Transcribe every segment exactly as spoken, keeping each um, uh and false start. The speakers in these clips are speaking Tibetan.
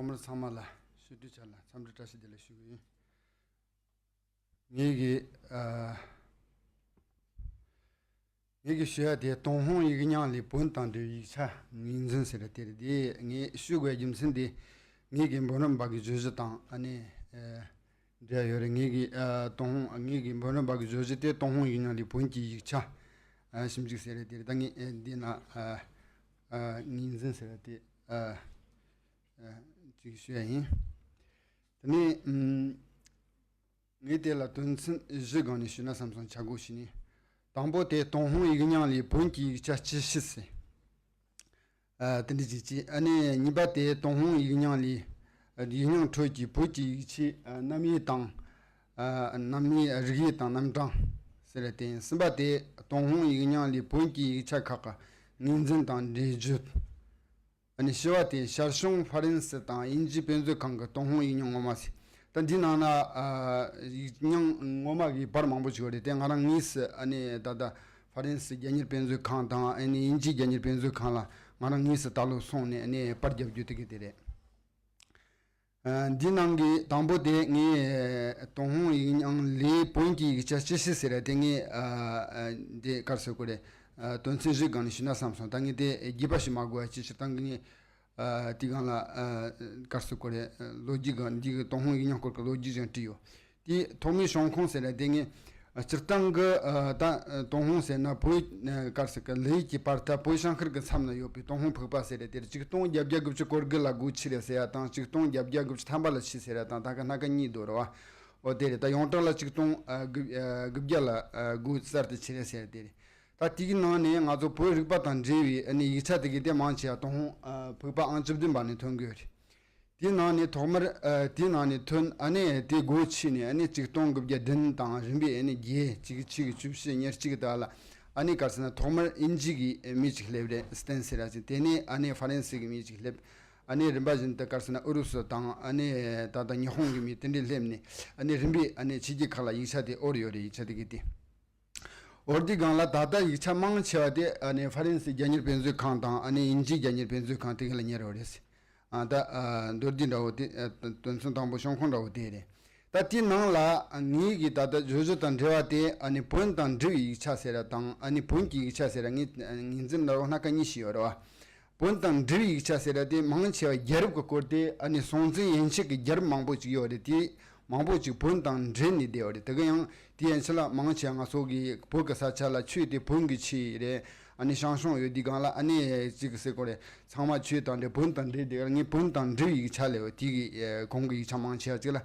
ཐོག་མར་ཚང་མ་ལ་ཕྱི་དྲོའི་ཆ་ལ་འཚམས་འདྲི་བཀྲ་ཤིས་བདེ་ལེགས་ཞུ་གི་ཡིན། ངེད་ཀྱི་ཨ། ངེད་ཀྱི་ཞུ་ཡ་དེ་ཏུན་ཧོང་ཡིག་རྙིང་ལས་བོན་དང་འབྲེལ་བའི་ཡིག་ཆ་ངོས་འཛིན་ཟེར་དེ་རེད། དེ་ངས་ཞུ་དགོས་རྒྱུ་མཚན་དེ་ངེད་ཀྱི་འབུམ་རམས་པ་གི་བརྗོད་གཞི་དང་ཨ་ནི་ཨ། འབྲེལ་ཡོད་རེད། ངེད་ཀྱི་ཨ་ཏུན་ཧོང་ངེད་ཀྱི་འབུམ་རམས་པ་གི་བརྗོད་གཞི་དེ་ཏུན་ཧོང་ཡིག་རྙིང་ལས་བོན་གྱི་ཡིག་ཆ་ཨ་ཞིབ་འཇུག་ཟེར་དེ་རེད། ད་ངས་ཨ་འདི་ན་ཨ་ཨ་ངོས་འཛིན་ཟེར་དེ་ཨ་ཨ་ཅིག་ཞུ་ཡ་ཡིན། དེ་ནས་ཨམ། ངས་དེ་ལ་དོན་ཚན་བཞི་སྒང་ནས་ཞུས་ན་བསམ་སོང་། ཆ་བགོས་བྱས་ནས། དང་པོ་དེ་ཏུན་ཧོང་ཡིག་རྙིང་ལས་བོན་གྱི་ཡིག་ཆ་ཅི་ཞིག་ཟེར། ཨ་དེ་འདྲ་ཅིག་བྱས། ཨ་ནི་གཉིས་པ་དེ་ཏུན་ཧོང་ཡིག་རྙིང་ལས་ཡིག་རྙིང་ཁྲོད་ཀྱི་བོད་ཀྱི་ཡིག་ཆའི་ཨ་རྣམ་དབྱེ་དང་། ཨ་རྣམ་དབྱེ་རིགས་དབྱེ་དང་རྣམ་གྲངས་ཟེར་བ་དེ་ཡིན། གསུམ་པ་དེ་ཏུན་ཧོང་ཡིག་རྙིང་ལས་བོན་གྱི་ཡིག་ཆ་ཁག་གི་ངོས་འཛིན་དང་འགྲེལ་བརྗོད། ཨ་ནི་བཞི་བ་དེ་ཤར་བྱུང་ཧྥ་རན་སི་དང་དབྱིན་ཇིའི་དཔེ་མཛོད་ཁང་གི་ཏུན་ཧོང་ཡིག་རྙིང་ངོ་མ་ཟེར། ད་འདི་ནང་ན་ཨ་ཡིག་རྙིང་ངོ་མ་གི་བར་མང་པོ་ཞིག་ཡོད་རེད། དེ་ང་རང་དངོས་སུ་ཨ་ནི་ད་ལྟ་ཧྥ་རན་སི་རྒྱལ་གཉེར་དཔེ་མཛོད་ཁང་དང་ཨ་ནི་དབྱིན་ཇིའི་རྒྱལ་གཉེར་དཔེ་མཛོད་ཁང་ལ་ང་རང་དངོས་སུ་ད་ལོ་སོང་ནས་ཨ་ནི་པར་རྒྱབ་རྒྱུ་དེ་གི་དེ་རེད། ཨ་འདི་ནང་གི་དང་པོ་དེ་ངས་ཏུན་ཧོང་ཡིག་རྙིང་ལས་བོན་གྱི་ཡིག་ཆ་ཅི་ཞིག་ཟེར་བ་དེ་ངས་ཨ་ཨ་འདི་ག་རེ་ཟེར་དགོས་རེད། ཨ་དོན་ཚན་བཞི་སྒང་ནས་ཞུས་ན་བསམ་སོང་། ད་ངས་དེ་རྒྱས་པ་ཞིག་མ་དགོས་པ་ཅིག་སྤྱིར་བཏང་གི་ངས་ཨ་དེ་སྒང་ལ་ཨ་ག་རེ་ཟེར་དགོས་རེད། ལོ་རྒྱུས་སྒང་འདི་གི་ཏུན་ཧོང་ཡིག་རྙིང་སྐོར་གྱི་ལོ་རྒྱུས་ཅིག་བྲིས་ཡོད། དེ་ཐོག་མའི་བྱུང་ཁུངས་ཟེར་ན་དེ་ངས་སྤྱིར་བཏང་གི་ཨ་ད་ཏུན་ཧོང་ཟེར་ན་བོད་ཨ་ག་རེ་ཟེར་གི་ལི་ཡུལ་གྱི་བར་ཐག་བོད་བྱང་ཤར་གྱི་མཚམས་ན་ཡོད་པའི་ཏུན་ཧོང་ཕུག་པ་ཟེར་རེད། དེར་ཆིག་སྟོང་བརྒྱད་བརྒྱ་དགུ་བཅུ་གོ་དགུ་ལ་སྒོ་ཕྱེ་རེད་ཟེར་ཡ་དང་ཆིག་སྟོང་བརྒྱད་བརྒྱ་དགུ་བཅུ་ཐམ་པ་ལ་ཕྱེ་ཟེར་ཡ་དང་ད་ག་སྣ་ཁ་གཉིས་འདུག་རེད་བ། འོ་དེ་རེད། ད་ཡོངས་གྲགས་ལ་ཆིག་སྟོང་ཨ་དགུ་ཨ་དགུ་བརྒྱ་ལ་ཨ་སྒོ་གསར་དུ་ཕྱེ་རེད་ཟེར་དེ་རེད། ད་དེའི་ནང་ནས་ང་ཚོ་བོད་རིག་པ་དང་འབྲེལ་བའི་ཨ་ནི་ཡིག་ཆ་དེ་གའི་དེ་མང་ཆེ་བ་ཏུན་ཧོང་ཨ་ཕུག་པ་ཨང་བཅུ་བདུན་པ་ནས་ཐོན་གི་ཡོད་རེད། དེའི་ནང་ནས་ཐོག་མར་ཨ་དེའི་ནང་ནས་ཐོན། ཨ་ནི་དེ་སྒོ་ཕྱེ་ནས་ཨ་ནི་ཆིག་སྟོང་དགུ་བརྒྱ་བདུན་དང་རིམ་པས་ཨ་ནི་བརྒྱད་ཅིག་ཆིག་བཅུ་བཞི་ཉེར་གཅིག་དག་ལ་ཨ་ནི་ག་རེ་ཟེར་ན་ཐོག་མར་དབྱིན་ཇི་གི་མི་ཅིག་སླེབས་རེད། སི་ཏན་ཟེར་ར་ཅིག་དེ་ནས་ཨ་ནི་ཧྥ་རན་སི་གི་མི་ཅིག་སླེབས། ཨ་ནི་རིམ་པ་བཞིན་དུ་ག་རེ་ཟེར་ན་ཨུ་རུ་སུ་དང་ཨ་ནི་ད་ལྟ་ཉི་ཧོང་གི་མི་དེ་འདྲས་སླེབས་ནས་ཨ་ནི་རིམ་པས་ཨ་ནི་ཕྱི་རྒྱལ་ཁག་ལ་ཡིག་ཆ་དེ་དབོར་ཡོད་རེད། ཡིག་ཆ་དེ་གི་དེ། འོ་དེའི་སྒང་ལ་ད་ལྟ་ཡིག་ཆ་མང་ཆེ་བ་དེ་ཨ་ནི་ཧྥ་རན་སི་རྒྱལ་གཉེར་དཔེ་མཛོད་ཁང་དང་ཨ་ནི་དབྱིན་ཇིའི་རྒྱལ་གཉེར་དཔེ་མཛོད་ཁང་དེ་ག་ལ་ཉར་ཡོད་རེད། ཨ་ད་ཨ་མདོར་བསྡུས་འདྲ་བོ་དེ་ཨ་དོན་ཚན་དང་པོ་བྱུང་ཁུངས་འདྲ་བོ་དེ་རེད། ད་དེའི་ནང་ལ་ངེད་ཀྱི་ད་ལྟ་བརྗོད་གཞི་དང་འབྲེལ་བ་དེ་ཨ་ནི་བོན་དང་འབྲེལ་བའི་ཡིག་ཆ་ཟེར་ར་དང་ཨ་ནི་བོན་གྱི་ཡིག་ཆ་ཟེར་ར་ངས་ངོས་འཛིན་འདྲ་བོ་སྣ་ཁ་གཉིས་ཤིག་ཡོད་རེད་བ། བོན་དང་འབྲེལ་བའི་ཡིག་ཆ་ཟེར་ར་དེ་མང་ཆེ་བ་རྒྱལ་རབས་ཀྱི་སྐོར་དེ་ཨ་ནི་སྲོང་བཙན་ཡན་ཆད་ཀྱི་རྒྱལ་རབས་མང་པོ་ཅིག་ཡོད་རེད། དེ་མང་པོ་ཅིག་བོན་དང་འབྲེལ་ནས་བསྡད་ཡོད་རེད། དེ་ག་ཡང་དེ་ཡན་ཆད་ལ་མང་ཆེ་བ་ང་ཚོ་གི་བོད་ཀྱི་ས་ཆ་ལ་ཆོས་དེ་བོན་གྱི་ཆོས་རེད། ཨ་ནི་ཞང་ཞུང་ཡོད་དུས་སྒང་ལ་ཨ་ནི་ཅིག་ཟེར་དགོས་རེད། ཚང་མ་ཆོས་དང་འབྲེལ་བོན་དང་འབྲེལ་དེ་ག་ངས་བོན་དང་འབྲེལ་བའི་ཡིག་ཆ་ལས་ཡོད། དེ་གི་གོང་གི་ཡིག་ཆ་མང་ཆེ་བ་ཅིག་ལ།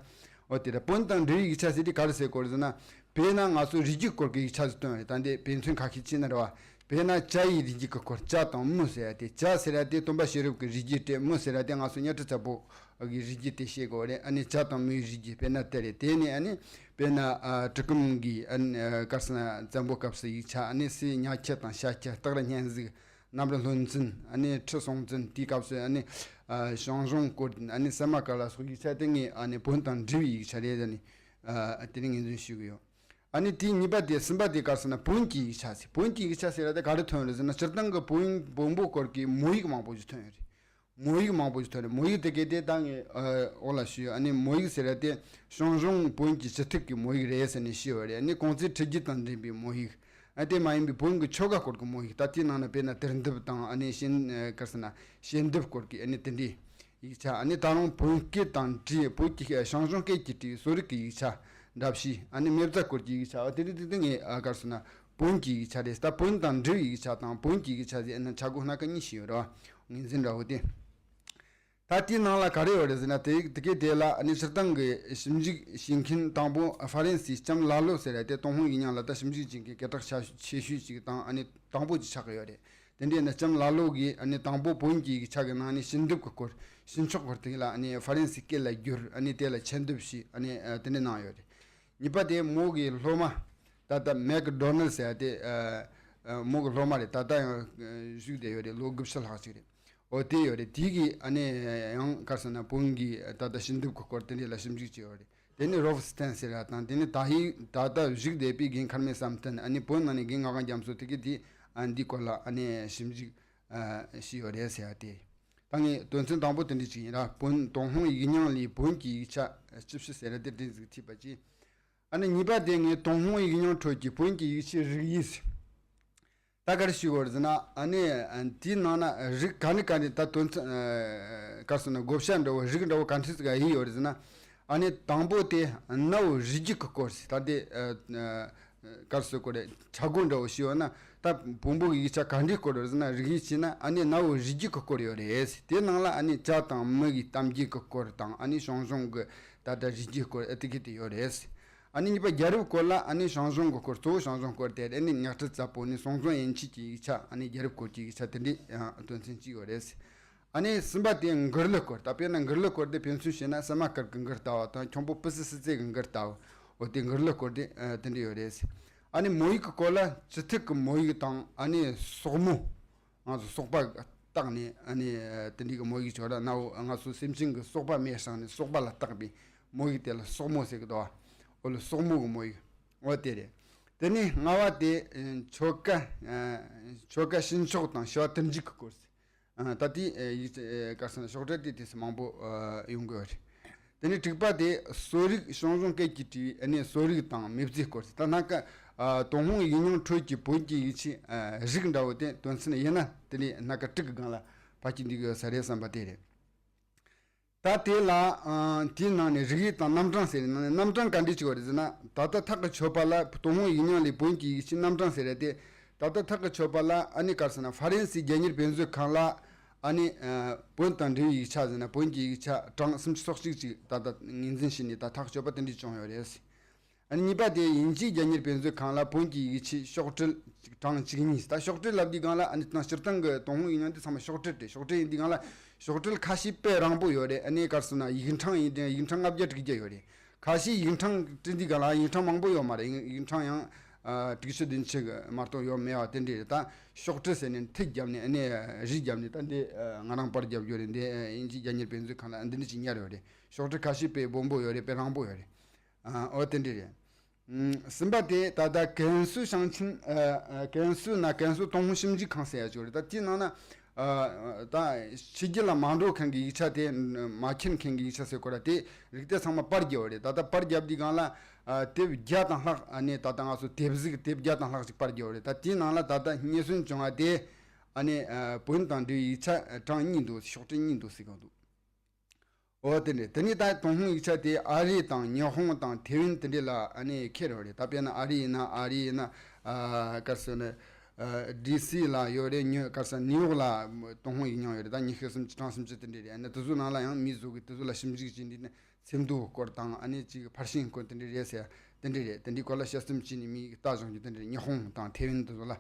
འོ་དེ་རེད། བོན་དང་འབྲེལ་བའི་ཡིག་ཆ་ཟེར་དེ་ག་རེ་ཟེར་དགོས་རེད་ཟེར་ན། དཔེར་ན་ང་ཚོ་རིགས་རྒྱུད་སྐོར་གྱི་ཡིག་ཆ་ཟིག་བཏོན་རེད། ད་འདི་དཔེ་མཚོན་ཁ་ཤས་ཅིག་ནི་རེད་བ། དཔེར་ན་བྱ་ཡི་རིགས་རྒྱུད་ཀྱི་སྐོར། བྱ་དང་མུ་ཟེར་ཡ་དེ། བྱ་ཟེར་ཡ་དེ་སྟོན་པ་ཤེས་རབ་ཀྱི་རིགས་རྒྱུད་རེད། མུ་ཟེར་ཡ་དེ་ང་ཚོ་གཉའ་ཁྲི་བཙན་པོ་གི་རིགས་རྒྱུད་དེ་བཤད་དགོས་རེད། ཨ་ནི་བྱ་དང་མུའི་རིགས་རྒྱུད་དཔེར་ན་དེ་རེད། དེ་ནས་ཨ་ནི་དཔེར་ན་ཨ་གྲི་གུམ་གྱི་ཨ་ནི་ཨ་ག་རེ་ཟེར་ན་བཙན་པོ་སྐབས་སུ་ཡིག་ཆ། ཨ་ནི་སྲས་གཉའ་ཁྱི་དང་ཤ་ཁྱི། སྟག་རི་གཉན་གཟིགས། གནམ་རི་ལྷུན་འཛིན། ཨ་ནི་ཁྲི་སྲོང་བཙན། དེའི་སྐབས་སུ་ཨ་ནི་ཨ་ཞང་ཞུང་སྐོར། ཨ་ནི་སད་མར་ཀ་ལ་སོགས་ཡིག་ཆ་དེ་ངས་ཨ་ནི་བོན་དང་འབྲེལ་བའི་ཡིག་ཆ་རེད། ཨ་ནི་ཨ་དེ་ནི་ངོས་འཛིན་ཞུ་གི་ཡོད། ཨ་ནི་དེའི་གཉིས་པ་དེ། གསུམ་པ་དེ་ག་རེ་ཟེར་ན་བོན་གྱི་ཡིག་ཆ་ཟེར། བོན་གྱི་ཡིག་ཆ་ཟེར་ཡ་དེ་ག་རེ་ཐོན་རེད་ཟེར་ན་སྤྱིར་བཏང་གི་བོན་བོན་པོ་སྐོར་གྱི་མོ་ཡིག་མང་པོ་ཞིག་ཐོན་ཡོད་རེད། མོ་ཡིག་མང་པོ་ཞིག་ཐོན་རེད། མོ་ཡིག་དེ་གའི་དེ་ད་ངས་ཨ་འོག་ལ་ཞུས། ཨ་ནི་མོ་ཡིག་ཟེར་ཡ་དེ་ཞང་ཞུང་བོན་གྱི་སྤྱི་ཐུབ་ཀྱི་མོ་ཡིག་རེད་ཟེར་ནས་ཞུས་པ་རེད། ཨ་ནི་གོང་ཚེས་ཁྲི་རྒྱུད་དང་འབྲེལ་བའི་མོ་ཡིག་ཨ་དེ་མ་ཡིན་པའི་བོན་གྱི་ཆོ་ག་སྐོར་གྱི་མོ་ཡིག་ད་དེའི་ནང་ན་དཔེར་ན་དུས་འདེབས་དང་ཨ་ནི་ཤེས་ཨ་ག་རེ་ཟེར་ན་ཤེས་འདེབས་སྐོར་གྱི་ཨ་ནི་དེ་འདྲའི་ཡིག་ཆ། ཨ་ནི་ད་རུང་བོན་སྐད་དང་བྲིས། བོད་ཀྱི་ཞང་ཞུང་སྐད་ཀྱིས་བྲིས་གསོ་རིག་གི་ཡིག་ཆ་འདྲ་བཤུས། ཨ་ནི་མེ་བཙའ་སྐོར་གྱི་ཡིག་ཆ། ཨ་དེ་རིགས་དེ་དེ་ངས་ཨ་ག་རེ་ཟེར་ན་བོན་གྱི་ཡིག་ཆ་རེད། ད་བོན་དང་འབྲེལ་བའི་ཡིག་ཆ་དང་བོན་གྱི་ཡིག་ཆ་ཟེར་ན་ཆ་སྒོ་སྣ་ཁ་གཉིས་ཤིག་ཡོད་རེད་བ། ངོས་འཛིན་འདྲ་བོ་དེ། ད་དེའི་ནང་ལ་ག་རེ་ཡོད་རེད་ཟེར་ན། དེ་དེ་གའི་དེ་ལ་ཨ་ནི་སྤྱིར་བཏང་གི་ཞིབ་འཇུག་བྱེད་མཁན་དང་པོ་ཧྥ་རན་སིའི་ལྕམ་ལ་ལོ་ཟེར་ཡ་དེ་ཏུན་ཧོང་ཡིག་རྙིང་ལ་ད་ཞིབ་འཇུག་བྱེད་མཁན་སྐད་གྲགས་ཆེ་ཤོས་ཅིག་དང་ཨ་ནི་དང་པོ་ཅིག་ཆགས་ཀྱི་ཡོད་རེད། དེ་འདྲའི་ནི་ལྕམ་ལ་ལོ་གིས་ཨ་ནི་དང་པོ་བོན་གྱི་ཡིག་ཆ་གི་ནང་ནས་ཤེས་འདེབས་ཀྱི་སྐོར། ཤེས་ཆོག་སྐོར་དེ་ལ་ཨ་ནི་ཧྥ་རན་སི་སྐད་ལ་བསྒྱུར། ཨ་ནི་དེ་ལ་ཆེད་འདེབས་བྱས། ཨ་ནི་ཨ་དེ་འདྲ་གནང་ཡོད་རེད། གཉིས་པ་དེ་མོ་གི་སློབ་མ། ད་ལྟ་མེག་ཌོ་ནལ་ཟེར་ཡ་དེ་ཨ་ཨ་མོ་གི་སློབ་མ་རེད། ད་ལྟ་ཡང་ཨ་བཞུགས་བསྡད་ཡོད་རེད། ལོ་དགུ་བཅུ་ལྷག་ཅིག་རེད། འོ་དེ་ཡོད་རེད། དེ་གིས་ཨ་ནི་ཡང་ག་རེ་ཟེར་ན་བོན་གྱི་ད་ལྟ་ཤེས་འདེབས་ཀྱི་སྐོར་དེ་འདྲ་ལ་ཞིབ་འཇུག་བྱས་ཡོད་རེད། དེ་ནི་རོབ་སི་ཏན་ཟེར་ཡ་དང་། དེ་ནི་ད་ཡིག་ད་ལྟ་བཞུགས་བསྡད་པའི་རྒན་མཁར་རྨེའུ་བསམ་གཏན། ཨ་ནི་བོད་ནང་ནས་རྒན་ངག་དབང་རྒྱ་མཚོ་དེ་གིས་དེ་ཨ་འདི་སྐོར་ལ་ཨ་ནི་ཞིབ་འཇུག་ཨ་བྱས་ཡོད་རེད་ཟེར་ཡ་དེ། ད་ ད་ངས་དོན་ཚན་དང་པོ་དེ་འདྲ་ཅིག་ཡིན་ར། བོན། ཏུན་ཧོང་ཡིག་རྙིང་ལས་བོན་གྱི་ཡིག་ཆ་སྤྱི་བཤད་ཟེར་ན་དེ་འདྲ་ཟིག་ཐེབས་པ་ཅིག་ཨ་ནི་གཉིས་པ་དེ་ངས་ཏུན་ཧོང་ཡིག་རྙིང་ཁྲོད་ཀྱི་བོན་གྱི་ཡིག་ཆའི་རིགས་དབྱེ་ཟེར། ད་ག་རེ་ཞུ་དགོས་རེད་ཟེར་ན། ཨ་ནི་དེའི་ནང་ན་རིགས་ག་ནས་ག་ནས་ད་དོན་ཚན་ག་རེ་ཟེར་ན་བགོ་བཤའ་འདྲ་བོ། རིགས་འདྲ་བོ་ག་འདྲ་ཟིག་དབྱེ་ཡོད་རེད་ཟེར་ན། ཨ་ནི་དང་པོ་དེ་གནའ་བོའི་རིགས་རྒྱུད་ཀྱི་སྐོར་ཟེར། ད་དེ་ག་རེ་ཟེར་དགོས་རེད། ཆ་བགོས་འདྲ་བོ་ཞུས་ཡོད་ན། ད་བོན་པོ་གི་ཡིག་ཆ་ག་འདྲའི་སྐོར་རེད་ཟེར་ན། རིགས་དབྱེ་བྱས་ན་ཨ་ནི་གནའ་བོའི་རིགས་རྒྱུད་ཀྱི་སྐོར་ཡོད་རེད། དེ་ནང་ལ་ཨ་ནི་ཇ་དང་མི་གི་གཏམ་རྒྱུད་ཀྱི་སྐོར་དང་། ཨ་ནི་ཞང་ཞུང་གི་ད་ལྟ་རིགས་རྒྱུད་སྐོར་ཨ་དེ་གི་དེ་ཡོད་རེད། ཨ་ནི་གཉིས་པ་རྒྱལ་རབས་སྐོར་ལ། ཨ་ནི་ཞང་ཞུང་གི་སྐོར། གཙོ་བོ་ཞང་ཞུང་སྐོར་དེ་རེད། ཨ་ནི་གཉའ་ཁྲི་བཙག་པོ་ནས་ཞང་ཞུང་ཡན་ཆད་ཀྱི་ཡིག་ཆ། ཨ་ནི་རྒྱལ་རབས་སྐོར་གྱི་ཡིག་ཆ་དེ་འདྲའི་ཡང་དོན་ཚན་གཅིག་ཡོད་རེད། ཨ་ནི་གསུམ་པ་དེ་མགུར་གླུ་སྐོར། ད་དཔེར་ན་མགུར་གླུ་སྐོར་དེ་དཔེ་མཚོན་བྱས་ན་སི་མ་དཀར་གི་མགུར་ལྟ་བུ་དང་། ཁྱུང་པོ་པི་སི་སི་ཙེ་གི་མགུར་ལྟ་བུ། འོ་དེ་མགུར་གླུ་སྐོར་དེ་དེ་འདྲ་ཡོད་རེད། ཨ་ནི་མོ་ཡིག་གི་སྐོར་ལ་སྤྱི་ཐུག་གི་མོ་ཡིག་དང་། ཨ་ནི་སོག་མོ། ང་ཚོ་སོག་པ་བཏགས་ནས། ཨ་ནི་དེ་འདྲའི་གི་མོ་ཡིག་ཅིག་ཡོད་ར། གནའ་བོ་ང་ཚོ་སེམས་ཅན་གྱི་སོག་པ་མེ་བསྲེགས་ནས་སོག་པ་ལ་བཏགས་པའི་མོ་ཡིག་དེ་ལ་སོག་མོ་ཟེར་གི་འདུག་བ། འོ་ལ་སོག་མོ་གི་མོ་ཡིག་འོ་དེ་རེད། དེ་ནས་ལྔ་བ་དེ་ཆོ་ག་ཆོ་ག་བྱིན་ཆོག་དང་བྱ་བ་དུར་འཇུག་གི་སྐོར་ཟེར། ད་ལྟའི་ཡིག་ག་རེ་ཟེར་ན་ཤོག་དྲིལ་དེ་དེ་ཚོ་མང་པོ་ཡོང་གི་ཡོད་རེད། དེ་ནས་དྲུག་པ་དེ་གསོ་རིག། ཞང་ཞུང་སྐད་ཀྱིས་བྲིས་པའི་ཨ་ནི་གསོ་རིག་དང་མེས་པོའི་སྐོར། ད་སྣ་ཁ་ཏུན་ཧོང་ཡིག་རྙིང་ཁྲོད་ཀྱི་བོན་གྱི་ཡིག་ཆའི་རིགས་འདྲ་བོ་དེ་དོན་ཚན་དབྱེ་ན། དེ་ནས་སྣ་ཁ་དྲུག་གི་སྒང་ལ་ཕར་གྱི་འདི་གི་ས་རེད་བསམ་པ་དེ་རེད། ད་དེ་ལ་དེའི་ནང་ནས་རིགས་དབྱེ་དང་རྣམ་གྲངས་ཟེར་བའི་ནང་ནས་རྣམ་གྲངས་ག་འདྲས་ཅིག་ཡོད་རེད་ཟེར་ན། ད་ལྟ་ཐག་གིས་ཆོད་པ་ལ་ཏུན་ཧོང་ཡིག་རྙིང་ལས་བོན་གྱི་ཡིག་ཆའི་རྣམ་གྲངས་ཟེར་རེད་དེ། ད་ལྟ་ཐག་གིས་ཆོད་པ་ལ་ཨ་ནི་ག་རེ་ཟེར་ན་ཧྥ་རན་སིའི་རྒྱལ་གཉེར་དཔེ་མཛོད་ཁང་ལ། ཨ་ནི་བོན་དང་འབྲེལ་བའི་ཡིག་ཆ་ཟེར་ན་བོན་གྱི་ཡིག་ཆ་གྲངས་སུམ་ཅུ་སོ་གཅིག་ཅིག་ད་ལྟ་ངོས་འཛིན་བྱས་ནས་ད་ཐག་གིས་ཆོད་པ་དེ་འདྲས་བྱུང་ཡོད་རེད། ཨ་ནི་གཉིས་པ་དེ་དབྱིན་ཇིའི་རྒྱལ་གཉེར་དཔེ་མཛོད་ཁང་ལ་བོན་གྱི་ཡིག་ཆའི་ཤོག་དྲིལ་གྲངས་བཅུ་གཉིས། ད་ཤོག་དྲིལ་ལབ་དུས་སྒང་ལ། ཨ་ནི་ད་སྤྱིར་བཏང་གི་ཏུན་ཧོང་ཡིག་རྙིང་དེ་ཚང་མ་ཤོག་དྲིལ་རེད། ཤོག་དྲིལ་ཡིན་དུས་སྒང་ལ་ཤོག་དྲིལ་ཁ་ཤས་དཔེ་རིང་པོ་ཡོད་རེད། ཨ་ནི་ག་རེ་ཟེར་ན་ཡིག་ཕྲེང་ཡིན་དུས་ཡིག་ཕྲེང་ལྔ་བརྒྱ་དྲུག་བརྒྱ་ཡོད་རེད། ཁ་ཤས་ཡིག་ཕྲེང་བྲིས་དུས་སྒང་ལ་ཡིག་ཕྲེང་མང་པོ་ཡོད་མ་རེད། ཡིག་ཡིག་ཕྲེང་ཡང་དྲུག་ཅུ་བདུན་ཅུ་གི་མ་གཏོགས་ཡོད་མེད་པ་དེ་འདྲ་རེད། ད་ཤོག་དྲིལ་ཟེར་ནས་ཐིག་བརྒྱབ་ནས། ཨ་ནི་རིས་བརྒྱབ་ནས། ད་འདི་ང་རང་པར་བརྒྱབ་རྒྱུ་རེད། འདི་དབྱིན་ཇིའི་རྒྱལ་གཉེར་དཔེ་མཛོད་ཁང་ལ་འདི་འདྲ་ཅིག་ཉར་ཡོད་རེད། ཤོག་དྲིལ་ཁ་ཤས་དཔེ་སྦོམ་པོ་ཡོད་རེད། དཔེ་རིང་པོ་ཡོད་རེད། ཨ། འོ་དེ་འདྲ་རེད། ཨུམ། གསུམ་པ་དེ་ད་ལྟ་ཀན་སུའུ་ཞིང་ཆེན། ཨ། ཨ། ཀན་སུའུ་ན་ཀན་སུའུ་ཏུན་ཧོང་ཞིབ་འཇུག་ཁང་ཟེར་ཡ་ཅིག་ཡོད་རེད། ད་དེའི་ནང་ན། ཨ། ད་ཕྱི་རྒྱལ་ལ་མ་འགྲོ་མཁན་གྱི་ཡིག་ཆ་དེ། མ་མཁྱེན་མཁན་གྱི་ཡིག་ཆ་ཟེར་དགོས་ར། དེ་རིགས་དེ་ཚང་མ་པར་བརྒྱབ་པ་རེད། ད་ལྟ་པར་བརྒྱབ་དུས་སྒང་ལ། ཨ། དེབ་བརྒྱ་དང་ལྷག་ཨ་ནི་ད་ལྟ་ང་ཚོ་དེབ་གཟུགས་དེབ་བརྒྱ་དང་ལྷག་ཅིག་པར་བརྒྱབ་པ་རེད། ད་དེའི་ནང་ལ་ད་ལྟ་རྙེད་སོན་བྱུང་བ་དེ། ཨ་ནི། ཨ། བོན་དང་འབྲེལ་བའི་ཡིག་ཆ་གྲངས་གཉིས་འདུག་ཤོག་དྲིལ་གཉིས་འདུག་ཟེར་གི་འདུག་འོ་དེ་འདྲ། དེ་ནས་ད་ཏུན་ཧོང་ཡིག་ཆ་དེ་ཨ་རི་དང་ཉི་ཧོང་དང་ཐེ་ཝན་དེ་འདྲ་ལ་ཨ་ནི་ཁྱེར་ཡོད་རེད། ད་དཔེར་ན་ཨ་རི་ཡིན་ན། ཨ་རི་ཡིན་ན། ཨ། ག་རེ་ཟེར་ན། ཨ། ཌི་སི་ལ་ཡོད་རེད། ཉུ། ག་རེ་ཟེར། ནིའུ་ཡོག་ལ་ཏུན་ཧོང་ཡིག་རྙིང་ཡོད་རེད། ད་ཉི་ཤུ་སུམ་ཅུ་གྲངས་སུམ་ཅུ་དེ་འདྲ་རེད། ཨ་ནི་དེ་ཚོ་ནང་ལ་ཡང་མི་བཟོ་གི་དེ་ཚོ་ལ་ཞིབ་འཇུག་བྱས་ནས་ནི་ཚེམ་མདོ་སྐོར་དང་། ཨ་ནི་ཅིག་ཕར་ཕྱིན་སྐོར་དེ་འདྲ་རེད་ཟེར། དེ་འདྲ་རེད། དེ་འདྲའི་སྐོར་ལ་དཔྱད་རྩོམ་བྱས་ནས་མི་ལྟ་སྦྱོང་རྒྱུ་དེ་འདྲ་རེད། ཉི་ཧོང་དང་ཐེ་ཝན་དེ་ཚོ་ལ།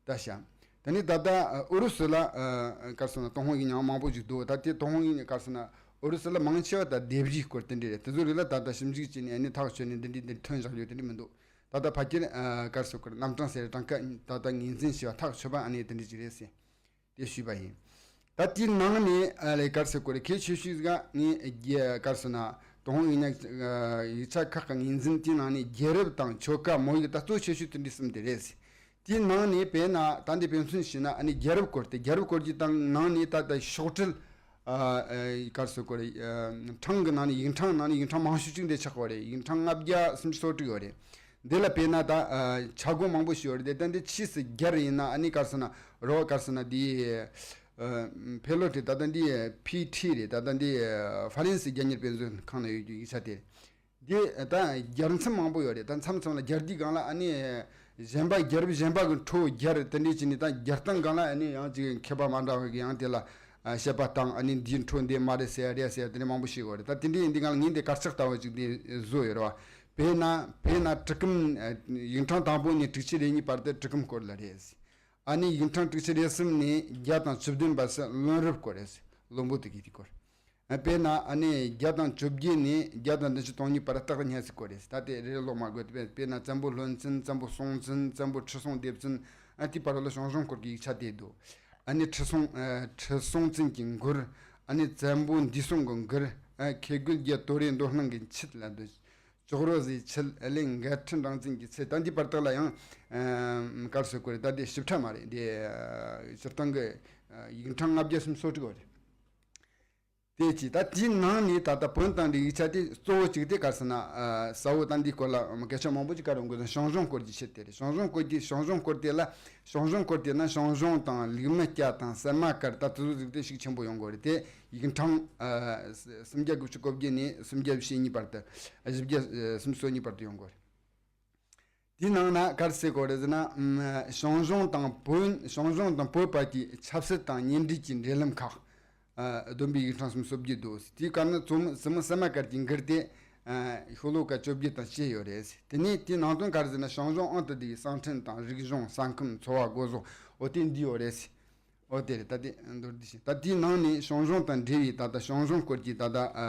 ད་ཤ། དེ་ནས་ད་ལྟ་ཨུ་རུ་སུ་ལ། ཨ། ག་རེ་ཟེར་ན། ཏུན་ཧོང་ཡིག་རྙིང་མང་པོ་ཞིག་འདུག་ད་དེ་ཏུན་ཧོང་ཡིག་རྙིང་ག་རེ་ཟེར་ན། ཨུ་རུ་སུ་ལ་མང་ཆེ་བ་ད་ལྡེབས་བཞིའི་སྐོར་དེ་འདྲ་རེད། དེ་ཚོ་རིགས་ལ་ད་ལྟ་ཞིབ་འཇུག་བྱས་ནས་ཨ་ནི་ཐག་ཆོད་ནས་འདི་འདྲའི་འདིར་ཐོན་བཞག་ཡོད། དེ་འདྲ་མི་འདུག་ད་ལྟ་ཕལ་ཆེར། ཨ། ག་རེ་ཟེར་དགོས་རེད། རྣམ་གྲངས་ཟེར་གྲངས་ཀ་ད་ལྟ་ངོས་འཛིན་བྱས་པ་ཐག་ཆོད་པ་ཨ་ནི་དེ་འདྲ་ཅིག་རེད་ཟེར། དེ་ཞུས་པ་ཡིན། ད་དེའི་ནང་ནས། ཨ། ལས་ག་རེ་ཟེར་དགོས་རེད། གལ་ཆེ་ཤོས་ཟིག་ངས་རྒྱ། ག་རེ་ཟེར་ན། ཏུན་ཧོང་ཡིག་རྙིང་ཡིག་ཆ་ཁག་གི་ངོས་འཛིན་དེའི་ནང་ནས་རྒྱལ་རབས་དང་ཆོ་ག། མོ་ཡིག། ད་གཙོ་ཆེ་ཤོས་དེ་འདྲ་གསུམ་དེ་རེད། དེའི་ནང་ནས་དཔེར་ན་ད་འདི་དཔེ་མཚོན་བྱས་ན། ཨ་ནི་རྒྱལ་རབས་སྐོར་དེ། རྒྱལ་རབས་སྐོར་གྱི་དང་ནང་ནས་ད་ལྟ་ཤོག་དྲིལ། ཨ། ཨ། ག་རེ་ཟེར་དགོས་རེད། ཨ། ཕྲེང་གི་ནང་ནས། ཡིག་ཕྲེང་ནང་ནས་ཡིག་ཕྲེང་མང་ཤོས་ཅིག་འདི་ཆགས་པ་རེད། ཡིག་ཕྲེང་ལྔ་བརྒྱ་སུམ་ཅུ་སོ་དྲུག་ཡོད་རེད། འདི་ལ་དཔེར་ན་ད། ཨ། ཆ་བགོས་མང་པོ་ཞིག་ཡོད་རེད་དེ། ད་འདི་ཕྱིས་སུ་རྒྱར་ཡིན་ན། ཨ་ནི་ག་རེ་ཟེར་ན། རོ། ག་རེ་ཟེར་ན། འདི། ཨ། ཕེ་ལོ་ཊི། ད་ལྟ་འདི་ཕི་ཊི་རེད། ད་ལྟ་འདི་ཧྥ་རན་སི་རྒྱལ་གཉེར་དཔེ་མཛོད་ཁང་ན་ཡོད་རྒྱུ་ཡིག་ཆ་དེ་རེད། འདི་ད་རྒྱར་མཚམས་མང་པོ་ཡོད་རེད། ད་མཚམས་མཚམས་ལ་རྒྱར་དུས་སྒང་ལ། ཨ་ནི་གཞན་པ། རྒྱལ་རབས་གཞན་པ་གི་འཕྲོ་རྒྱར་དེ་འདྲས་བྱས་ནས། ད་རྒྱར་སྟངས་སྒང་ལ་ཨ་ནི་ཡང་ཅིག་མཁས་པ་མ་འདྲ་བ་གིས་ཡང་དེ་ལ། ཨ། བཤད་པ་དང་། ཨ་ནི་འདིའི་འཕྲོ་འདི་མ་རེད་ཟེར་ཡ། རེད་ཟེར་ཡ། དེ་འདྲ་མང་པོ་ཞིག་ཡོད་རེད། ད་དེ་འདྲ་ཡིན་དུས་སྒང་ལ་ངས་འདི་དཀར་ཆག་ལྟ་བུ་ཅིག་འདི་བཟོས་ཡོད་རེད་བ། དཔེར་ན། དཔེར་ན་གྲི་གུམ། ཨ། ཡིག་ཕྲེང་དང་པོ་ནས་དྲུག་ཅུ་རེ་གཉིས་བར་དུ་གྲི་གུམ་སྐོར་ལ་རེད། ཨ་ནི་ཡིག་ཕྲེང་དྲུག་ཅུ་རེ་གསུམ་ནས་བརྒྱ་དང་བཅུ་བདུན་བར་སུ་བློན་རབས་སྐོར་རེད། བློན་པོ་དེ་གི་དེ་སྐོར། ཨ། དཔེར་ན་ཨ་ནི་བརྒྱ་དང་བཅོ་བརྒྱད་ནས་བརྒྱ་དང་བདུན་ཅུ་དོན་གཉིས་བར་སྟག་སྨྱོན་ཟེར་སྐོར་རེད། ད་དེ་རེ་རེ་ཀློག་མ་དགོས་ཏེ། དཔེར་ན་བཙན་པོ་ལྷོ་འཛིན། བཙན་པོ་སྲོང་བཙན། བཙན་པོ་ཁྲི་སྲོང་ལྡེ་བཙན། ཨ། དེའི་བར་ལ་ཞང་ཞུང་སྐོར་གྱི་ཡིག་ཆ་དེ་འདུག་ཨ་ནི་ཁྲི་སྲོང་། ཨ། ཁྲི་སྲོང་བཙན་གྱི་མགུར། ཨ་ནི་བཙན་པོ་འདས་སོང་གི་མགུར། ཨ། ཁེ་དགུ་རྒྱལ་དོ་རེ་མདོ་སྣང་གི་མཆེད་ལ་འདུག་ཅོག་རོ་ཟེའི་མཆེད། ཨ། གླིང་མགར་ཁྲི་སྲོང་བཙན་གྱི་མཆེད། ད་འདིའི་བར་དག་ལ་ཡང་། ཨ། ག་རེ་ཟེར་དགོས་རེད། ད་འདི་ཞིབ་ཕྲ་མ་རེད། འདི་སྤྱིར་བཏང་གི་ཡིག་ཕྲེང་ལྔ་བརྒྱ་སུམ་ཅུ་སོ་དྲུག་ཡོད་རེད། དེ་གཅིག་ད་དེའི་ནང་ནས་ད་ལྟ་བོན་དང་འབྲེལ་ཡིག་ཆ་དེ་གཙོ་བོ་གཅིག་དེ་ག་རེ་ཟེར་ན། ཨ་ས་བོ་ད་འདིའི་སྐོར་ལ་སྐད་ཆ་མང་པོ་ཅིག་བཀར་ཡོང་དགོས་ན་ཞང་ཞུང་སྐོར་གྱི་ཆེད་དེ་རེད། ཞང་ཞུང་སྐོར་གྱི་ཞང་ཞུང་སྐོར་དེ་ལ་ཞང་ཞུང་སྐོར་དེ་ན་ཞང་ཞུང་དང་ལུགས་མི་སྐྱ་དང་སད་མ་དཀར་ད་དེ་ཚོ་ཟིག་དེ་ཤུགས་ཆེན་པོ་ཡོང་དགོས་རེད། དེ་ཡིག་ཕྲེང་ཨ་སུམ་བརྒྱ་དགུ་བཅུ་གོ་བརྒྱད་ནས་སུམ་བརྒྱ་བཞི་གཉིས་བར་དུ། བཞི་བརྒྱ་ཨ་སུམ་ཅུ་སོ་གཉིས་བར་དུ་ཡོང་དགོས་རེད། དེའི་ནང་ན་ག་རེ་ཟེར་གོ་རེད་ཟེར་ན། ཨམ་ཞང་ཞུང་དང་བོན། ཞང་ཞུང་དང་བོད་བར་གྱི་ཆབ་སྲིད་དང་གཉེན་སྒྲིག་གི་འབྲེལ་ལམ་ཁག་ཨ་བསྡོམས་པའི་ཡིག་ཕྲེང་སུམ་ཅུ་སོ་བརྒྱད་འདུག་དེའི་སྐབས་ན་བཙུན་མོ་བཙུན་མོ་སད་མ་དཀར་གྱི་མགུར་དེ་ཨ་ཤོ་ལོ་ཀ་བཅོ་བརྒྱད་དང་བཅས་ཡོད་རེད། དེ་ནས་དེའི་ནང་དོན་ག་རེ་ཟེར་ན་ཞང་ཞུང་ཨང་དུ་བསྡུ་བའི་གསང་འཕྲིན་དང་རིག་གཞུང་ས་ཁམས་འཚོ་བ་སྒོ་ཟོག་འོ་དེ་འདི་ཡོད་རེད། འོ་དེ་རེད། ད་དེ་མདོར་བསྡུས་ཤིང་ད་དེའི་ནང་ནས་ཞང་ཞུང་དང་འབྲེལ་བའི་ད་ལྟ་ཞང་ཞུང་སྐོར་གྱི་ད་ལྟ་ཨ་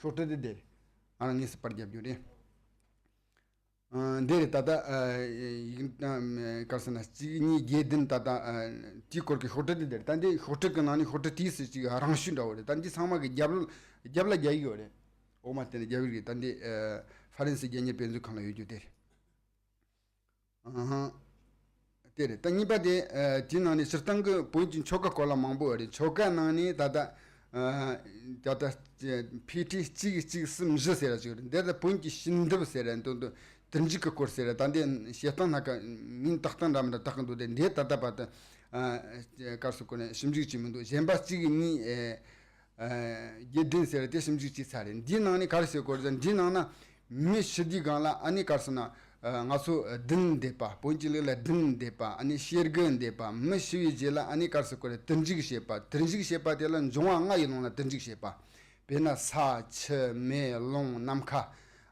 ཤོག་དྲིལ་དེ་དེ་རེད། ཨ་ང་ངེས་སུ་པར་རྒྱབ་རྒྱུ་རེད། ཨ་འདི་རེད། ད་ལྟ་ཨ་ཡིག་ཨ་ག་རེ་ཟེར་ན་གཅིག་གཉིས་བརྒྱད་བདུན་ད་ལྟ་ཨ་དེའི་སྐོར་གྱི་ཤོག་དྲིལ་འདི་འདིར་ད་འདི་ཤོག་དྲིལ་གྱི་ནང་ནས་ཤོག་དྲིལ་དེའི་སུ་གཅིག་རང་ཤུགས་འདྲ་བོ་རེད། ད་འདི་ཚང་མ་གི་རྒྱབ་ལོ་རྒྱབ་ལ་རྒྱག་གི་ཡོད་རེད། འོག་མ་དེ་ནས་རྒྱབ་ཡིག་རེད། ད་འདི་ཨ་ཧྥ་རན་སི་རྒྱལ་གཉེར་དཔེ་མཛོད་ཁང་ལ་ཡོད་རྒྱུ་དེ་རེད། ཨ་ཧ། དེ་རེད། ད་གཉིས་པ་དེ་ཨ་དེའི་ནང་ནས་སྤྱིར་བཏང་གི་བོན་གྱི་ཆོ་ག་སྐོར་ལ་མང་པོ་ཡོད་རེད། ཆོ་ག་ནང་ནས་ད་ལྟ་ཨ་ད་ལྟ་ཕི་ཊི་གཅིག་གཅིག་གསུམ་བཞི་ཟེར་ར་ཅིག་ཡོད་རེད། འདིར་ད་བོན་གྱི་ཤིན་ཏུ་ཟེར་ར་འདུག་འདུག་དུར་འཇུག་གི་སྐོར་ཟེར་ར། ད་འདི་བཤད་སྟངས་སྣ་ཁ་མིང་བཏགས་སྟངས་འདྲ་མི་འདྲ་བཏགས་གི་འདུག་དེ་འདི་ད་ལྟ་བར་དུ་ཨ་ག་རེ་ཟེར་གོ་ནས་ཞིབ་འཇུག་བྱས་མི་འདུག་གཞན་པ་གཅིག་གཉིས་ཨེ། ཨ་དགེ་ལྡན་ཟེར་དེ་ཞིབ་འཇུག་བྱས་ཚར་རེད། འདིའི་ནང་ནས་ག་རེ་ཟེར་དགོས་རེད་ཟེར་ན། འདིའི་ནང་ན་མི་ཤི་དུས་སྒང་ལ་ཨ་ནི་ག་རེ་ཟེར་ན། ཨ་ང་ཚོ་བདུན་འདེབས་པ། བོན་གྱི་ལུགས་ལ་བདུན་འདེབས་པ། ཨ་ནི་ཤེལ་སྒོ་འདེབས་པ། མི་ཤི་བའི་རྗེས་ལ་ཨ་ནི་ག་རེ་ཟེར་དགོས་རེད། དུར་འཇུག་བྱེད་པ། དུར་འཇུག་བྱེད་པ་དེ་ལ་འབྱུང་བ་ལྔ་ཡི་ནང་ལ་དུར་འཇུག་བྱེད་པ། དཔེར་ན་ས་ཆུ་མེ་རླུང་ནམ་མཁའ།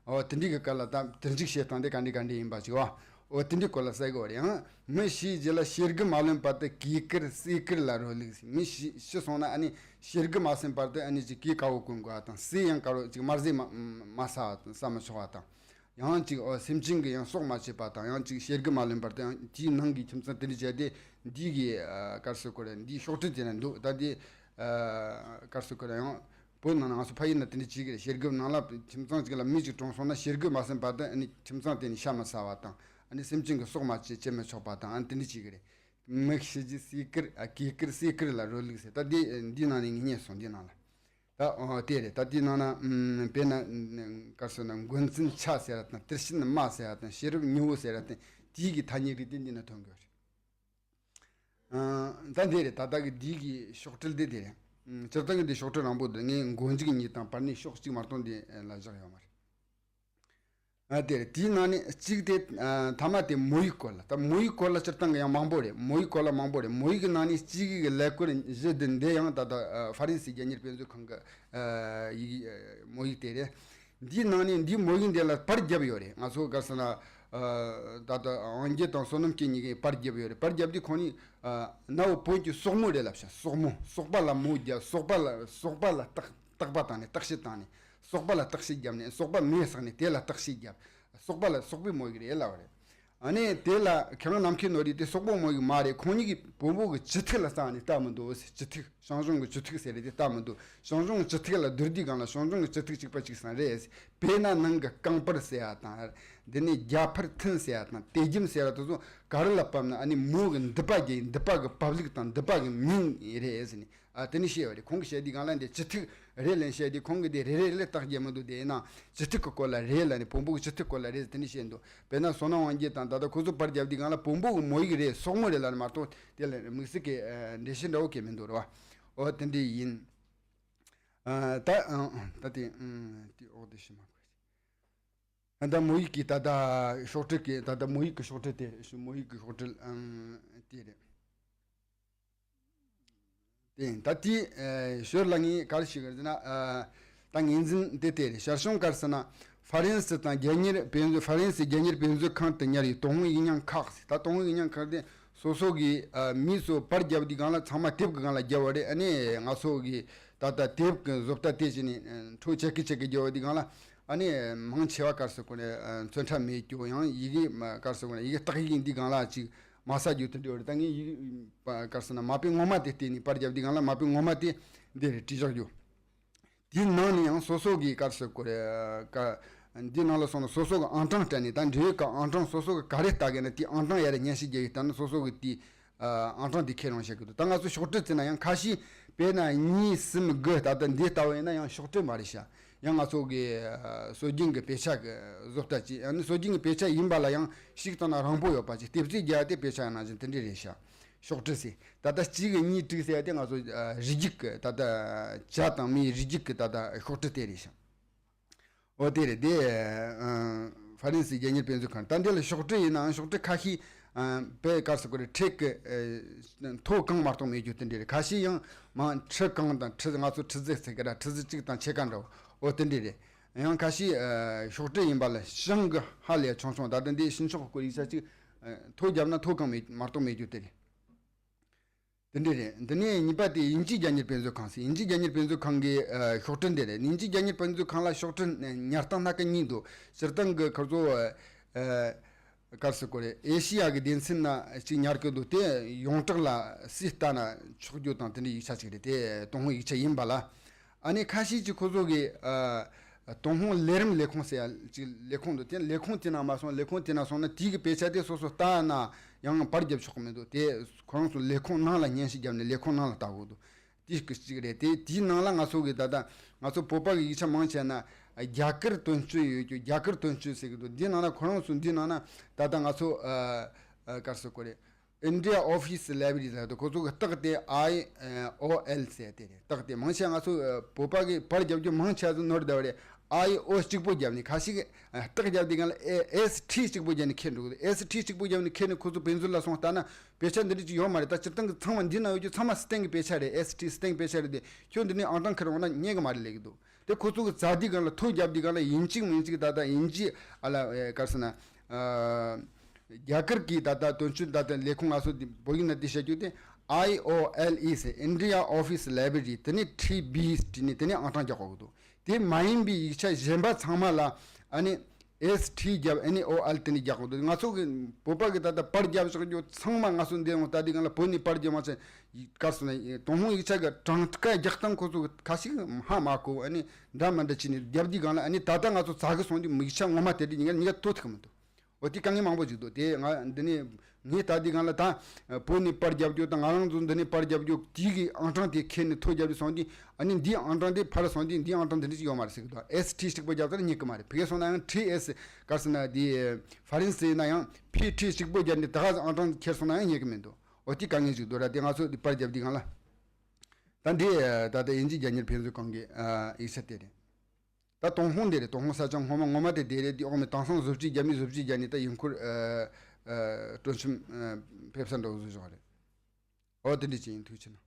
འོ་དེ་འདྲའི་གི་སྐབས་ལ་ད་དུར་འཇུག་བྱེད་སྟངས་དེ་ག་འདྲ་ག་འདྲ་ཡིན་པ་ཅིག་བ། འོ་དེ་འདྲའི་སྐོར་ལ་གསལ་གི་ཡོད་རེད། ཡང་མི་ཤིའི་རྗེས་ལ་ཤེལ་སྒོ་མ་ལོན་བར་དུ་གོས་དཀར་གསེར་དཀར་ལ་རོལ་ལུགས། མི་ཤི་ཤི་སོང་ན་ཨ་ནི་ཤེལ་སྒོ་མ་ཟིན་བར་དུ་ཨ་ནི་ཅིག་གོས་དཀར་བོ་གོན་དགོས་པ་དང་། གསེར་ཡང་དཀར་བོ་ཅིག་དམར་ཟས་མ་མ་ཟ་བ་དང་ཟ་མི་ཆོག་པ་དང་། ཡང་ཅིག་འོ་སེམས་ཅན་གྱི་ཡང་སྲོག་མ་བཅད་པ་དང་། ཡང་ཅིག་ཤེལ་སྒོ་མ་ལོན་བར་དུ་ཡང་དེའི་ནང་གི་ཁྱིམ་ཚང་དེ་འདྲ་བྱས་ཏེ་འདི་གི་ཨ་ག་རེ་ཟེར་དགོས་རེད། འདིའི་ཤོག་དྲིལ་དེ་ན་འདུག་ད་དེ་ཨ་ག་རེ་ཟེར་དགོས་རེད། ཡང་བོད་ནང་ན་ང་ཚོ་ཕ་ཡུལ་ན་དེ་འདྲ་བྱེད་ཀྱི་རེད། ཤེལ་སྒོ་ནང་ལ་ཁྱིམ་ཚང་གཅིག་ལ་མི་གཅིག་གྲོངས་སོང་ན་ཤེལ་སྒོ་མ་ཟིན་བར་དུ་ཨ་ནི་ཁྱིམ་ཚང་དེ་ནས་ཤ་མི་ཟ་བ་དང་། ཨ་ནི་སེམས་ཅན་གྱི་སྲོག་མ་བཅད་བཅད་མི་ཆོག་པ་དང་། ཨ་ནི་དེ་འདྲ་བྱེད་ཀྱི་རེད། མི་ཤི་རྗེས་གསེར་དཀར་ཨ་གོས་དཀར་གསེར་དཀར་ལ་རོལ་ལུགས་ཟེར། ད་འདི་འདི་ནང་ནས་ངས་རྙེད་སོང་། འདི་ནང་ལ་ད་ཨོ་དེ་རེད། ད་འདི་ནང་ན་ཨམ་དཔེར་ན་ག་རེ་ཟེར་ན་མགོན་བཙུན་ཆ་ཟེར་བ་དང་། དེར་ཕྱིན་མ་ཟེར་བ་དང་། ཤེས་རབ་མྱུ་གུ་ཟེར་བ་དང་། དེའི་གི་ཐ་སྙད་རིགས་དེ་འདི་ན་ཐོན་གྱི་ཡོད་རེད། ཨ་ད་འདི་རེད། ད་ལྟ་གི་འདི་གི་ཤོག་དྲིལ་འདི་འདི་རེད། ཨམ་སྤྱིར་བཏང་གི་འདི་ཤོག་དྲིལ་རིང་པོ་འདི་ངས་མགོ་མཇུག་གཉིས་དང་བར་ནས་ཤོག་གཅིག་མ་གཏོགས་འདི་ལ་བཞག་ཡོད་མ་རེད། ཨ་དེ་རེད། དེའི་ནང་ནས་གཅིག་དེ་ཨ་མཐའ་མ་དེ་མོ་ཡིག་སྐོར་ལ། ད་མོ་ཡིག་སྐོར་ལ་སྤྱིར་བཏང་གི་ཡང་མང་པོ་རེད། མོ་ཡིག་སྐོར་ལ་མང་པོ་རེད། མོ་ཡིག་གི་ནང་ནས་གཅིག་གི་ཀླད་ཀོར་བཞི་འདི་འདི་ཡང་ད་ལྟ་ཨ་ཧྥ་རན་སི་རྒྱལ་གཉེར་དཔེ་མཛོད་ཁང་གི་ཨ་ཡིག་ཨ་མོ་ཡིག་དེ་རེད། འདིའི་ནང་ནས་འདིའི་མོ་ཡིག་འདི་ལ་པར་བརྒྱབ་ཡོད་རེད། ང་ཚོ་ག་རེ་ཟེར་ན་ཨ་ད་ལྟ་དབང་རྒྱལ་དང་བསོད་ནམས་སྐྱིད་གཉིས་ཀས་པར་བརྒྱབ་ཡོད་རེད། པར་བརྒྱབ་དུས་ཁོང་གཉིས་ཨ་ན་བོ་བོན་གྱི་སོག་མོ་རེད་ལབ་ཤག་སོག་མོ། སོག་པ་ལ་མོ་བརྒྱབ། སོག་པ་ལ་སོག་པ་ལ་བརྟག་བརྟག་པ་བཏང་ནས་བརྟག་དཔྱད་བཏང་ནས། སོག་པ་ལ་བརྟག་དཔྱད་བརྒྱབ་ནས། སོག་པ་མེ་བསགས་ནས་དེ་ལ་བརྟག་དཔྱད་བརྒྱབ། སོག་པ་ལ་སོག་པོའི་མོ་ཡིག་རེད་ལབ་པ་རེད། ཨ་ནི་དེ་ལ་ཁྱེད་རང་ནམ་མཁའི་ནོར་བུ་དེ་སོག་པོའི་མོ་ཡིག་མ་རེད། ཁོང་གཉིས་ཀྱིས་བོན་པོ་གི་སྤྱི་ཐིག་ལ་བརྩིས་ནས་བཏགས་མི་འདུག་ཟེར། སྤྱི་ཐིག་ཞང་ཞུང་གི་སྤྱི་ཐིག་ཟེར་རེད། དེ་བཏགས་མི་འདུག་ཞང་ཞུང་གི་སྤྱི་ཐིག་ལ་བསྡུར་དུས་སྒང་ལ་ཞང་ཞུང་གི་སྤྱི་ཐིག་གཅིག་པ་གཅིག་ཙམ་རེད། དཔེར་ན་ནང་གི་རྐང་པར་ཟེར་ཡ་དང་། འདི་ནས་རྒྱ་ཕར་ཐུན་ཟེར་ཡ་དང་། དེ་རྒྱུམ་ཟེར་ཡ་དེ་ཚོ་ག་རེ་ལ་བབས་ན་ཨ་ནི་མོ་གི་མདུད་པ་རྒྱག་མདུད་པ་གི་བབས་ལུགས་དང་མདུད་པ་གི་མིང་རེད་ཟེར་ནས། ཨ་དེ་ནི་བཤད་པ་རེད། ཁོང་གིས་བཤད་དུས་སྒང་ལ་འདི་སྤྱི་ཐིག་རེད་ལབ་བཤད་དུས་ཁོང་གིས་དེ་རེ་རེ་ལ་བརྟག་རྒྱག་མི་འདུག་དེ་ཡིན་ན་སྤྱི་ཐིག་གི་སྐོར་ལ་རེད་ལབ་ནས། བོན་པོ་གི་སྤྱི་ཐིག་སྐོར་ལ་རེད་ཟེར་དེ་ནི་བཤད་འདུག་དཔེར་ན་བསོད་ནམས་དབང་རྒྱལ་དང་ད་ལྟ་ཁོ་ཚོ་པར་བརྒྱབ་དུས་སྒང་ལ་བོན་པོ་གི་མོ་ཡིག་རེད། སོག་མོ་རེད་ལབ་ནས་མ་གཏོགས་དེ་ལ་དམིགས་བསལ་གྱི་ཨ་འགྲེལ་བཤད་འདྲ་བོ་གང་མི་འདུག་རེད་བ། འོ་དེ་འདྲ་ཡིན། ཨ་ད་ཨ་ད་དེ་ཨ་དེ་འོག་དེ་ཤི་མ་དགོས། ད་མོ་ཡིག་གི་ད་ལྟ་ཤོག་དྲིལ་གྱི་ད་ལྟ་མོ་ཡིག་གི་ཤོག་དྲིལ་དེ་མོ་ཡིག་གི་ཤོག་དྲིལ་ཨང་དེ་རེད། དེ་ད་དེ་ཞོར་ལ་ངས་ག་རེ་ཞུ་གི་རེད་ཟེར་ན། ད་ངོས་འཛིན་དེ་དེ་རེད། ཞར་བྱུང་ག་རེ་ཟེར་ན་ཧྥ་རན་སི་དང་རྒྱལ་གཉེར་དཔེ་མཛོད། ཧྥ་རན་སི་རྒྱལ་གཉེར་དཔེ་མཛོད་ཁང་དུ་ཉར་བའི་དོན་དངོས་ཡིག་རྙིང་ཁག་ཟེར། ད་དོན་དངོས་ཡིག་རྙིང་ཁག་དེ་སོ་སོ་གི་མིས་སོ་པར་བརྒྱབ་དུས་སྒང་ལ་ཚང་མ་དེབ་ཀྱི་སྒང་ལ་བརྒྱབ་པ་རེད། ཨ་ནི་ང་ཚོ་གི་ད་ལྟ་དེབ་ཀྱི་བཟོ་ལྟ་དེ་བྱས་ནས་འཕྲོ་ཆད་ཀི་ཆད་ཀི་བརྒྱབ་པ་དུས་སྒང་ལ། ཨ་ནི་མང་ཆེ་བ་ག་རེ་ཟེར་དགོས་རེད། ཨ་ཚོན་ཁྲ་མེད་རྒྱུ། ཡང་ཡི་གེ་མ་ག་རེ་ཟེར་དགོས་རེད། ཡི་གེ་རྟགས་ཡིག་འདི་སྒང་ལ་ཅིག་མ་གསལ་རྒྱུ་དེ་འདྲ་ཡོད་རེད། ད་ངས་ཡི་གེ་ག་རེ་ཟེར་ན་མ་དཔེ་ངོ་མ་དེ་བལྟས་ནས་པར་བརྒྱབ་དུས་སྒང་ལ་མ་དཔེ་ངོ་མ་དེ་འདི་རེད་བྲིས་བཞག་རྒྱུ། དེའི་ནང་ནས་ཡང་སོ་སོ་གི་ག་རེ་ཟེར་དགོས་རེད། ཀ་འདི་ནང་ལ་སོང་ན་སོ་སོ་གི་ཨང་གྲངས་སྤྲད་ནས། ད་འབྲེལ་ཡོད་ཀྱི་ཨང་གྲངས་སོ་སོ་གི་ག་རེ་ལྟ་གི་ན་དེའི་ཨང་གྲངས་ཡར་སྙན་ཞུ་རྒྱག་གི་ལྟ་ན་སོ་སོ་གི་དེའི་ཨ་ཨང་གྲངས་དེ་ཁྱེར་ཡོང་བྱེད་ཀྱི་འདུག་ད་ང་ཚོ་ཤོག་དྲིལ་བརྩིས་ན་ཡང་ཁ་ཤས་ དཔེར་ན་གཉིས་གསུམ་དགུ་ད་ལྟ་འདི་ལྟ་བུ་ཡིན་ན་ཡང་ཤོག་དྲིལ་མ་རེད་ཤག་ཡང་ང་ཚོ་གི་ཨ་སྲོལ་རྒྱུན་གྱི་དཔེ་ཆ་གི་བཟོ་ལྟ་ཅིག་ཡང་ནི་སྲོལ་རྒྱུན་གྱི་དཔེ་ཆ་ཡིན་པ་ལ་ཡང་ཞིག་བཏང་ན་རིང་པོ་ཡོད་པ་ཅིག་ལྟེབ་རྩེག་རྒྱག་དེ་དཔེ་ཆ་ཡང་ནང་བཞིན་དེ་འདྲས་རེད་ཤག་ཤོག་དྲིལ་ཟེར་ད་ལྟ་གཅིག་གི་གཉིས་དྲུག་ཟེར་ཡ་དེ་ང་ཚོ་ཨ་རིགས་རྒྱུད་ཀྱི་ད་ལྟ་བྱ་དང་མིའི་རིགས་རྒྱུད་ཀྱི་ད་ལྟ་ཤོག་དྲིལ་དེ་རེད་ཤག་འོ་དེ་རེད་དེ། ཨ་ཧྥ་རན་སིའི་རྒྱལ་གཉེར་དཔེ་མཛོད་ཁང་ད་འདི་ལ་ཤོག་དྲིལ་ཡིན་ནའང་ཤོག་དྲིལ་ཁ་ཤས་ཨ་དཔེ་དཀར་སི་ཀོ་རེ་ཁྲིག་གི་ཨ་མཐོ་གང་མ་གཏོགས་མེད་རྒྱུ་དེ་འདྲ་རེད། ཁ་ཤས་ཡང་མང་ཁྲི་གང་དང་ཁྲི་ང་ཚོ་ཁྲི་ཟིག་ཟེར་གི་ར་ཁྲི་ཟིག་གཅིག་དང་ཕྱེད་ཀ་འདྲ་བོ་འོ་དེ་འདྲ་རེད། ཡང་ཁ་ཤས་ཨ་ཤོག་དྲིལ་ཡིན་པ་ལ་ཤིང་གི་ཧ་ལས་ཆུང་ཆུང་ད་ལྟ་འདི་ཕྱི་ཕྱོགས་སྐོར་ཡིག་ཆ་གཅིག་ཨ་མཐོ་བརྒྱབ་ན་མཐོ་གང་མེད་མ་གཏོགས་མེད་རྒྱུ་དེ་རེད། དེ་འདྲ་རེད། འདི་ནས་གཉིས་པ་དེ་དབྱིན་ཇིའི་རྒྱལ་གཉེར་དཔེ་མཛོད་ཁང་ཟེར། དབྱིན་ཇིའི་རྒྱལ་གཉེར་དཔེ་མཛོད་ཁང་གི་ཨ་ཤོག་དྲིལ་འདི་རེད། དབྱིན་ཇིའི་རྒྱལ་གཉེར་དཔེ་མཛོད་ཁང་ལ་ཤོག་དྲིལ་ཉར་སྟངས་སྣ་ཁ་གཉིས་འདུག་སྤྱིར་བཏང་གི་ཁོ་ཚོ་ཨ་ག་རེ་ཟེར་དགོས་རེད། ཨེ་ཤི་ཡ་གི་སྡེ་ཚན་ན་ཅིག་ཉར་གི་འདུག་དེ་ཡོངས་གྲགས་ལ་སུས་ལྟ་ན་ཆོག་རྒྱུ་དང་དེ་འདྲའི་ཡིག་ཆ་ཅིག་རེད། དེ་ཏུན་ཧོང་ཡིག་ཆ་ཡིན་པ་ལ། ཨ་ནི་ཁ་ཤས་ཀྱིས་ཁོ་ཚོ་གི་ཨ་ཏུན་ཧོང་ལས་རིམ་ལས་ཁུངས་ཟེར་ཡ་ཅིག་ལས་ཁུངས་འདུག་དེ་ལས་ཁུངས་དེ་ནང་མ་སོང་། ལས་ཁུངས་དེ་ནང་སོང་ན་དེའི་གི་དཔེ་ཆ་དེ་སོ་སོ་ལྟ་ན་ཡང་པར་རྒྱབ་ཆོག་གི་མི་འདུག་དེ་ཁོ་རང་ཚོ་ལས་ཁུངས་ནང་ལ་སྙན་ཞུ་བརྒྱབ་ནས་ལས་ཁུངས་ནང་ལ་ལྟ་དགོས་འདུག་དེ་གི་གཅིག་རེད། དེ་དེའི་ནང་ལ་ང་ཚོ་གི་ད་ལྟ་ང་ཚོ་བོད་པ་གི་ཡིག་ཆ་མང་ཆེ་ན་རྒྱ་གར་དོན་གཅོད་ཡོད་རྒྱུ། རྒྱ་གར་དོན་གཅོད་ཟེར་གི་འདུག་འདི་ནང་ན་ཁོ་རང་ཚོ་འདི་ནང་ན་ད་ལྟ་ང་ཚོ་ཨ་ཨ་ག་རེ་ཟེར་དགོས་རེད། India Office Library ཟེར་དུས་ཁོ་ཚོ་གི་རྟགས་དེ་I O L ཟེར་དེ་རེད། རྟགས་དེ་མང་ཆེ་ང་ཚོ་ཨ་བོད་པ་གི་པར་རྒྱབ་རྒྱུ་མང་ཆེ་ཚོ་ནོར་བསྡད་པ་རེད། I O གཅིག་པོ་བརྒྱབ་ནས་ཁ་ཤས་ཀྱིས་ཨ་རྟགས་བརྒྱབ་དུས་སྒང་ལ་ཨེ་S T གཅིག་པོ་བརྒྱབ་ནས་འཁྱེར་འགྲོ་གི་འདུག S T གཅིག་པོ་བརྒྱབ་ནས་འཁྱེར་ནས་ཁོ་ཚོ་དཔེ་མཛོད་ལ་སོང་ལྟ་ན་དཔེ་ཆ་འདི་འདྲ་ཅིག་ཡོད་མ་རེད། ད་སྤྱིར་བཏང་གི་ཚང་མ་འདི་ན་ཡོད་རྒྱུ་ཚང་མ་སི་ཏན་གི་དཔེ་ཆ་རེད། S T སི་ཏན་གི་དཔེ་ཆ་རེད་དེ། ཁྱོད་འདི་ནས་ཨང་གྲངས་ཁྱེར་འོང་ན་རྙེད་གི་མ་རེད་ལབ་གི་འདུག་དེ་ཁོ་ཚོ་གི་བཙལ་དུས་སྒང་ལ་ཐོ་བརྒྱབ་དུས་སྒང་ལ་ཡིན་གཅིག་མིན་གཅིག་ད་ལྟ་དབྱིན་ཇི་ཨ་ལ་ཨེ་ག་རེ་ཟེར་ན། ཨ་རྒྱ་གར་གྱི་ད་ལྟ་དོན་གཅོད་ད་ལྟ་ལས་ཁུངས་ང་ཚོ་འདི་བོད་ཡིག་ནང་འདི་བཤད་རྒྱུ་དེ་I O L E ཟེར། India Office Library དེ་ནས་T B བྲིས་ནས་དེ་ནས་ཨང་གྲངས་རྒྱག་དགོས་འདུག་དེ་མ་ཡིན་པའི་ཡིག་ཆ་གཞན་པ་ཚང་མ་ལ་ཨ་ནི་S T རྒྱབ། N O L དེ་ནས་རྒྱག་དགོས་འདུག་ང་ཚོ་གི་བོད་པ་གི་ད་ལྟ་པར་རྒྱབ་བཞག་རྒྱུ་ཚང་མ་ང་ཚོ་འདི་ཡོང་ལྟ་དུས་སྒང་ལ་བོད་ནས་པར་རྒྱབ་མ་ཚད་ག་རེ་ཟེར་ན་ཏུན་ཧོང་ཡིག་ཆ་གི་གྲངས་ཀ་རྒྱག་སྟངས་ཁོ་ཚོ་གི་ཁ་ཤས་ཧ་མ་གོ་ཨ་ནི་འདྲ་མི་འདྲ་བྱས་ནས་རྒྱབ་དུས་སྒང་ལ་ཨ་ནི་ད་ལྟ་ང་ཚོ་བཙལ་གི་སོང་དུས་ཡིག་ཆ་ངོ་མ་དེ་འདྲ་ཡིན་ན་ཉིད་ཐོ་ཐུག་གི་མི་འདུག་འོ་དེ་དཀའ་ངལ་མང་པོ་ཅིག་འདུག་དེ་ང་འདི་ནས་ངས་ལྟ་དུས་སྒང་ལ་ད་བོད་ནས་པར་རྒྱབ་རྒྱུ་དང་ང་རང་ཚོ་འདི་ནས་པར་རྒྱབ་རྒྱུ་དེའི་གི་ཨང་གྲངས་དེ་ཁྱེར་ནས་ཐོ་རྒྱབ་རྒྱུ་སོང་དུས་ཨ་ནི་འདིའི་ཨང་གྲངས་དེ་ཕར་སོང་དུས་འདིའི་ཨང་གྲངས་དེ་འདྲ་ཅིག་ཡོད་མ་རེད་ཟེར་གི་འདུག S T གཅིག་པོ་རྒྱབ་ཚར་རྙེད་གི་མ་རེད། ཕ་གིར་སོང་ན་ཡང་T S ག་རེ་ཟེར་ན་དེ་ཧྥ་རན་སི་ཡིན་ན་ཡང་P T གཅིག་པོ་རྒྱབ་ནས་ད་ག་ཨང་གྲངས་ཁྱེར་སོང་ན་ཡང་རྙེད་གི་མི་འདུག་འོ་དེ་དཀའ་ངལ་ཅིག་འདུག་ར། དེ་ང་ཚོ་དེ་པར་རྒྱབ་དུས་སྒང་ལ་ད་འདི་ད་ལྟ་དབྱིན་ཇིའི་རྒྱལ་གཉེར་ཕན་ཚུན་ཁང་གི་ཨ་ཡིག་ཆ་དེ་རེད། ད་ཏུན་ཧོང་འདི་རེད། ཏུན་ཧོང་ས་ཆ་ངོ་མ་ངོ་མ་དེ་དེ་རེད། དེ་འོག་མའི་དེང་སང་བཟོ་བཅོས་རྒྱབ་ནས་བཟོ་བཅོས་རྒྱབ་ནས་ད་ཡིན་ཁུལ་ཨ་ཨ་སྤྲོ་འཆམ་ཨ་ཕེབས་ས་འདྲ་བོ་བཟོས་བཞག་རེད། འོ་དེ་འདྲ་ཅིག་ཡིན། ཐུགས་རྗེ་ཆེ་གནང་།